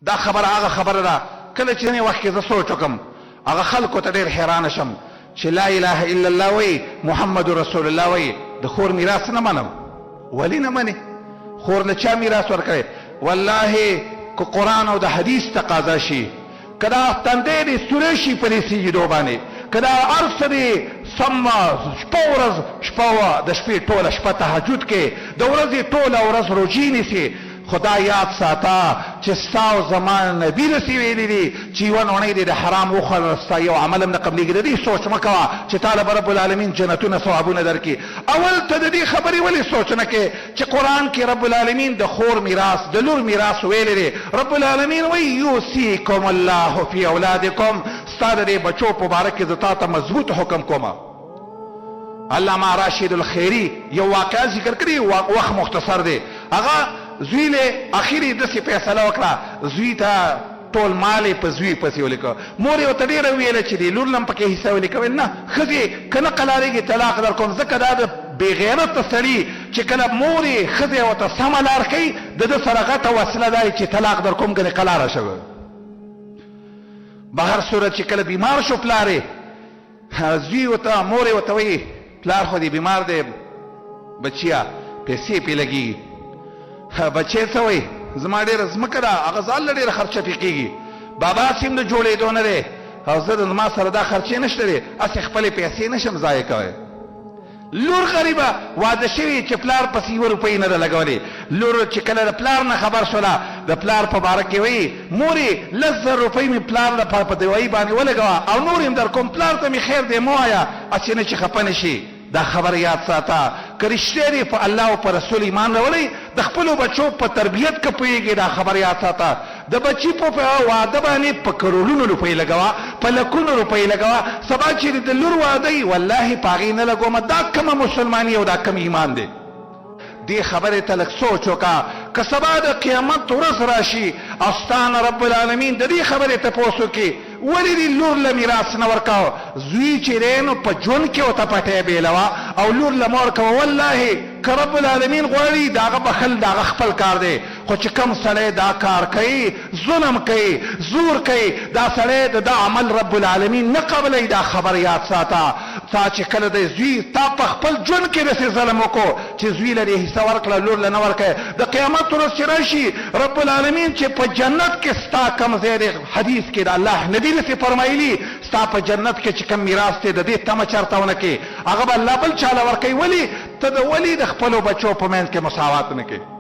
دا خبره هغه خبره ده کله چې ځینې وخت کې زه سوچ وکړم هغه خلکو ته ډېر حیران شم چې لا اله الا الله وایي، محمد رسول الله وایي، د خور میراث نه منم. ولې نه منې؟ خور له چا میراث ورکړی؟ والله که قرآن او د حدیث تقاضا شي، که دا تندی دې سوری شي په دې سجدو باندې، که دا هر څه دې سم شپه ورځ شپه د شپې ټوله شپه تهجد کې، د ورځې ټوله ورځ روژې نیسې، خو دا یاد ساته چې ستا او زما نبي داسې ویلي دي چې یوه نوڼۍ دې د حرام وخوړله ستا یو عمل هم نه قبلیږي. د دې سوچ مه کوه چې تا له به رب العالمین جنتونه ثوابونه درکړي. اول ته د دې خبرې ولې سوچ نه کوې چې قرآن کې رب العالمین د خور میراث د لور میراث ویلی دی. رب العالمین وایي یوصیکم الله فی اولادکم، ستا د دې بچو په باره کې زه تا ته مضبوط حکم کوم. علامه راشد الخیری یو واقعه ذکر کړی، وخت مختصر دی. هغه زوی له اخر یې داسې فیصله وکړه، زوی ته ټول مال یې په زوی پسې ولیکه. مور یې ورته ډېره وویله چې دې لور له هم پکې حصه ولیکه. ویل نه ښځې که نه قلارېږي طلاق در کوم، ځکه دا د بې غیرته سړي چې کله مور یې ښځه ورته سمه لار ښیي د ده سره غټه وسله دا چې طلاق در کوم ګنې قلاره شوه. بهر صورت چې کله بیمار شو پلار یې، زوی ورته مور یې ورته وایي پلار خو دې بیمار دی بچیه پیسې پې لګېږي. بچی څه وایي زما ډېره ځمکه ده هغه ځان له ډېره خرچه پې کېږي، بابا هسې هم د جوړېدو نه دی او زه د زما سره دا خرچې نشته دی، هسې خپلې پیسې نشم ضایع کوی. لور غریبه واده شوې چې پلار پسې یوه روپۍ نه ده لګولې. لور چې کله د پلار نه خبر شوله د پلار په باره کې وایي مورې 10,000 روپۍ مې پلار لپاره په دوايي باندې ولګوه او نور یې هم درکوم، پلار ته مې خیر دی مه وایه هسې نه چې خپه نه شي. دا خبره یاد ساته که رښتیا دې په الله او په رسول ایمان راوړی د خپلو بچو په تربیت که پوهېږې دا خبره یاد ساته د بچي په واده باندې په کروړونو روپۍ لګوه، په لکونو روپۍ لګوه، سبا چې د لور واده وي والله په هغې نه لګوم، دا کومه مسلماني او دا کوم ایمان دی؟ دې خبرې ته لږ سوچ وکړه که سبا د قیامت ورځ راشي او ستا نه رب العالمین د دې خبرې تپوس وکړي ولې دې لور له میراث نه ورکاوه، زوی چې دی نو په ژوند کې ورته پټی بېلوه او لور له مه ورکوه، والله که رب العالمین غواړي د هغه بخښل د هغه خپل کار دی، خو چې کوم سړی دا کار کوي ظلم کوي زور کوي دا سړی د ده عمل رب العالمین نه قبلوي. دا خبره یاد ساته تا چې کله د زوی تا په خپل ژوند کې داسې ظلم وکړو چې زوی له دې حصه ورکړه لور له نه ورکړې، د قیامت ورځ چې راشي رب العالمین چې په جنت کې ستا کوم ځای دی، حدیث کې د الله نبي داسې فرمایلي ستا په جنت کې چې کوم میراث دی د دې تمه چرته ونه کړې، هغه به الله بل چا له ورکوي. ولې ته د ولې د خپلو بچو په منځ کې مساوات نه کوې؟